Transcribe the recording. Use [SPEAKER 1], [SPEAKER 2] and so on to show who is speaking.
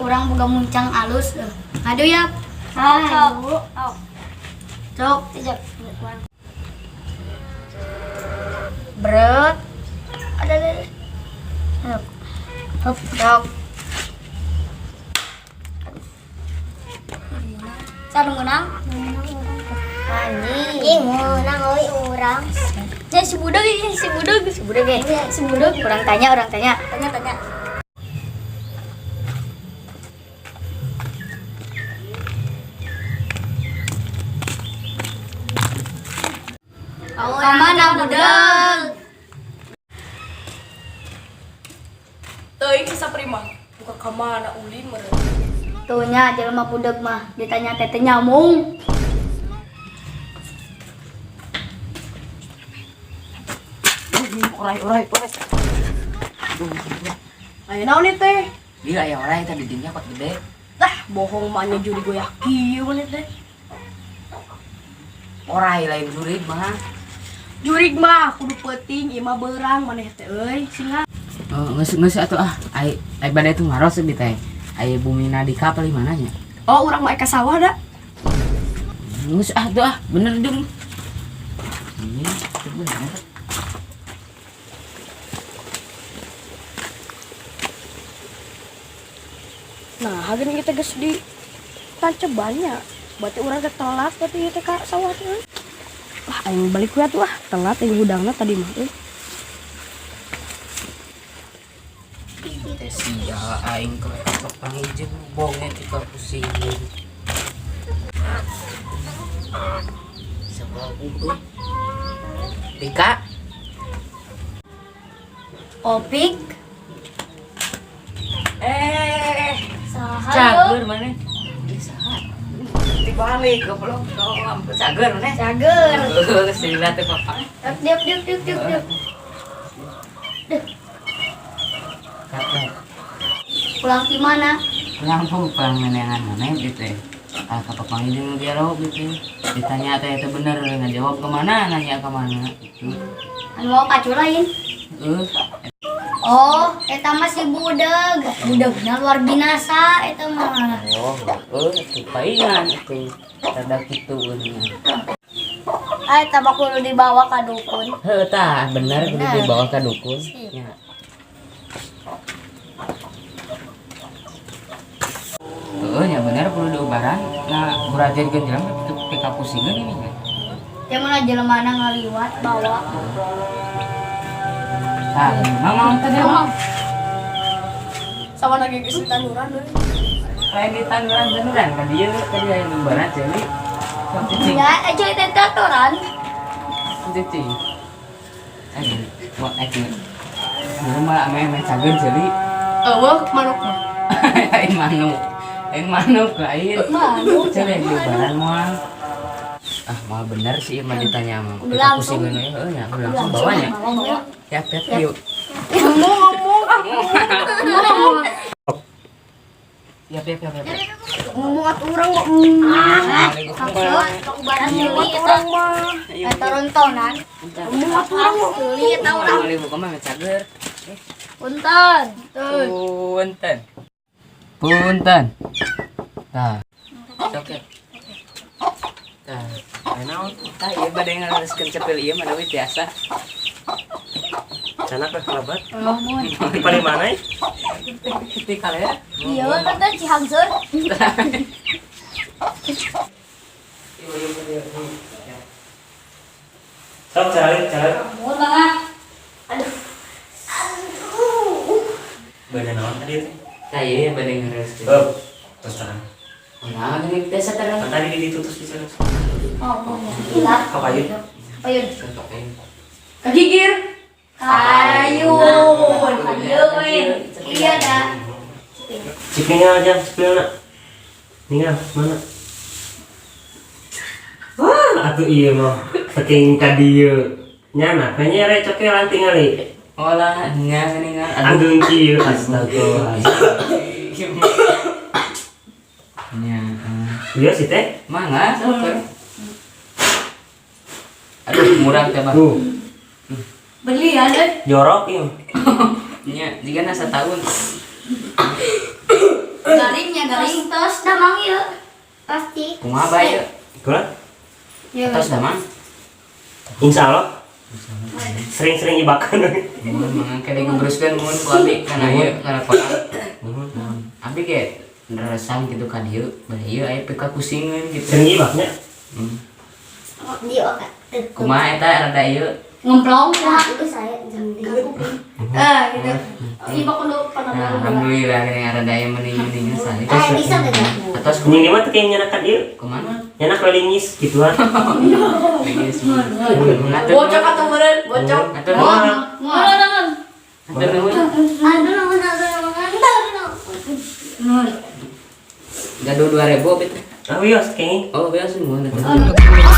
[SPEAKER 1] Urang boga muncang alus. Aduh ya.
[SPEAKER 2] Ayo.
[SPEAKER 1] Cok.
[SPEAKER 2] Tidak.
[SPEAKER 1] Berat. Ada ada. Ada. Hop, cok. Sanu menang?
[SPEAKER 2] Anjing, menang euy urang.
[SPEAKER 1] Ya si budeg ini, si budeg, si budeg ya. Si budeg orang tanya, orang tanya.
[SPEAKER 2] Tanya tanya.
[SPEAKER 1] Kamana budeg?
[SPEAKER 3] Teuing si Sapri mah. Buka ka mana ulin meureun.
[SPEAKER 1] Tuh nya jelema budeg mah ditanya teh teh nyamung.
[SPEAKER 4] Orai, orai, orai.
[SPEAKER 3] Aya naon ieu teh?
[SPEAKER 4] Gila ya orai tadi dinya kot gede.
[SPEAKER 3] Dah, bohong mah nya juri goyah kieu maneh teh.
[SPEAKER 4] Orai lain jurig mah.
[SPEAKER 3] Jurig mah kudu peuting, ieu mah beurang maneh teh euy, singa.
[SPEAKER 4] Oh, geus geus atuh ah. Ai ai bade tuh ngaros bi teh. Ai bumi Nadika paling mana nya?
[SPEAKER 3] Oh, urang mah ka sawah da.
[SPEAKER 4] Geus ah tuh ah, bener jeung. Ini itu bener.
[SPEAKER 3] Nah, hageun kita geus di tancebannya. Berarti urang teh telat berarti ieu teh ka sawah teh euy. Wah, aing balik we atuh ah, telat aing hudangna tadi mah euy.
[SPEAKER 4] Teh sia aing ke panggil jeung bonge ti ka pusing. Sabab euy. Dika,
[SPEAKER 1] Opik.
[SPEAKER 4] eh,
[SPEAKER 1] Saha
[SPEAKER 4] cager mana? Ih, saha? Dibalik goblok, ampun cager mana?
[SPEAKER 1] Cager.
[SPEAKER 4] Heuh, sila teh papa.
[SPEAKER 1] Diuk diuk diuk diuk diuk.
[SPEAKER 4] Kata,
[SPEAKER 1] Pulang di mana?
[SPEAKER 4] pulang pun pulang nenean mana gitu ya. Ah, ka papanggih jeung dialog gitu. Ditanya teh itu bener ngajawab kemana, nanya kemana gitu.
[SPEAKER 1] Anu mau pacu lain.
[SPEAKER 4] Heuh,
[SPEAKER 1] Oh, eta mah si budeg. Budegna luar binasa eta mah.
[SPEAKER 4] oh, heuh, itu paingan itu. Rada kitu nya.
[SPEAKER 1] Ah, eta mah kudu dibawa ka dukun.
[SPEAKER 4] Heuh, tah bener kudu
[SPEAKER 1] Bener.
[SPEAKER 4] dibawa ka dukun.
[SPEAKER 1] Sip.
[SPEAKER 4] Nya. Heuh, nya bener kudu diubaran. Nah, gurajenkeun jelema pika pusingeun ini nya.
[SPEAKER 1] Teh mana jelemana ngaliwat bawa.
[SPEAKER 4] Tah, mamang teh dia mah.
[SPEAKER 3] Sama lagi geus di tanduran euy.
[SPEAKER 4] Lain di tanduran-tanduran ka dieu tadi aya numbaran ceuli. Sok cicing.
[SPEAKER 1] Ya, aja teh traktoran.
[SPEAKER 4] Cicing. Aduh, wah aduh. Ieu mah ame-ame cageun ceuli.
[SPEAKER 3] Eueuh manuk mah.
[SPEAKER 4] Lain manuk. Lain manuk lain.
[SPEAKER 1] Manuk.
[SPEAKER 4] Ceuli diubaran moal. Ah, moal bener sih ieu mah ditanya mah.
[SPEAKER 1] Kudu
[SPEAKER 4] Pika
[SPEAKER 1] langsung.
[SPEAKER 4] pusingkeun we heuh nya, kudu langsung bawanya.
[SPEAKER 1] Bawa bawa.
[SPEAKER 4] Siap, siap, yuk.
[SPEAKER 3] Ngomong ngomong ah.
[SPEAKER 4] Siap, siap, siap, siap.
[SPEAKER 3] Ngomong atuh urang mah.
[SPEAKER 1] Maksud ubaran ceuli eta.
[SPEAKER 3] Urang mah.
[SPEAKER 1] Eta rontonan.
[SPEAKER 3] Ngomong atuh urang mah.
[SPEAKER 1] Ceuli eta urang.
[SPEAKER 4] Meuli buka mah cager.
[SPEAKER 1] Punten.
[SPEAKER 4] Punten. Punten. Tah. Oke. Tah, naon? Tah ieu bade ngalereskeun cepil ieu mah deui biasa.
[SPEAKER 5] Cana ke kelabat.
[SPEAKER 1] Oh, mun.
[SPEAKER 5] Di paling mana ya?
[SPEAKER 4] Di kalea.
[SPEAKER 1] Iya, punten Cihangseur.
[SPEAKER 5] Sok cari cari.
[SPEAKER 1] Mun banget. Aduh. Aduh.
[SPEAKER 5] Beda naon tadi itu?
[SPEAKER 4] Tah ieu bade ngalereskeun.
[SPEAKER 5] Oh, terus terang.
[SPEAKER 4] Nah, gini teh saterang.
[SPEAKER 5] Kan tadi ditutup di sana.
[SPEAKER 1] Oh, oh, gila.
[SPEAKER 5] Apa aja?
[SPEAKER 1] Payun.
[SPEAKER 3] Kagigir.
[SPEAKER 1] Kayun. Kayun. Iya dah.
[SPEAKER 5] Cik ningal aja, cepilna. Ningal mana? Wah, atuh iya mah. Saking ka dieu. Nyana, kayaknya recokelan tingali.
[SPEAKER 4] Olah nya geuningan. Aduh.
[SPEAKER 5] Agung kieu astagfirullahaladzim.
[SPEAKER 4] Nya.
[SPEAKER 5] Iya sih teh.
[SPEAKER 4] Mangga sok. Aduh, murah teh, Bang.
[SPEAKER 5] Tuh,
[SPEAKER 3] Belian euy.
[SPEAKER 5] jorok ieu.
[SPEAKER 4] Nya, jigana satahun.
[SPEAKER 1] Garingnya garing.
[SPEAKER 2] Tos damang ieu. Pasti.
[SPEAKER 4] Kumaha bae ieu?
[SPEAKER 5] Kurang?
[SPEAKER 1] Ya.
[SPEAKER 4] Tos damang.
[SPEAKER 5] Insya Allah sering-sering ibakan.
[SPEAKER 4] Mun mangke digubruskeun mun ku abi kana ieu kana kolam. Abi ge neresan gitu ka dieu, bari ieu aya pika kusingeun gitu.
[SPEAKER 5] Sering ibaknya.
[SPEAKER 2] Di oke.
[SPEAKER 4] Kumaha eta rada ieu?
[SPEAKER 1] Ngemplong
[SPEAKER 2] Nah,
[SPEAKER 1] lah.
[SPEAKER 2] itu saya jadi.
[SPEAKER 1] Eh gitu. Iba kudu
[SPEAKER 4] Nah, alhamdulillah gini rada ieu mending-mending sali.
[SPEAKER 2] Eh, bisa gak?
[SPEAKER 4] Atos
[SPEAKER 5] Kuning mah tuh kayak nyanakan ieu.
[SPEAKER 4] kumaha?
[SPEAKER 5] Nyanak welingis gituan.
[SPEAKER 4] Lingis.
[SPEAKER 3] Bocok atau meureun, bocok.
[SPEAKER 4] Atur nuhun.
[SPEAKER 1] Nuhun.
[SPEAKER 4] Atur nuhun.
[SPEAKER 2] Aduh, nuhun, aduh, nuhun, aduh, nuhun.
[SPEAKER 4] Gaduh 2000 abi teh.
[SPEAKER 5] Ah wios kayaknya.
[SPEAKER 4] Oh, biasa nuhun atuh.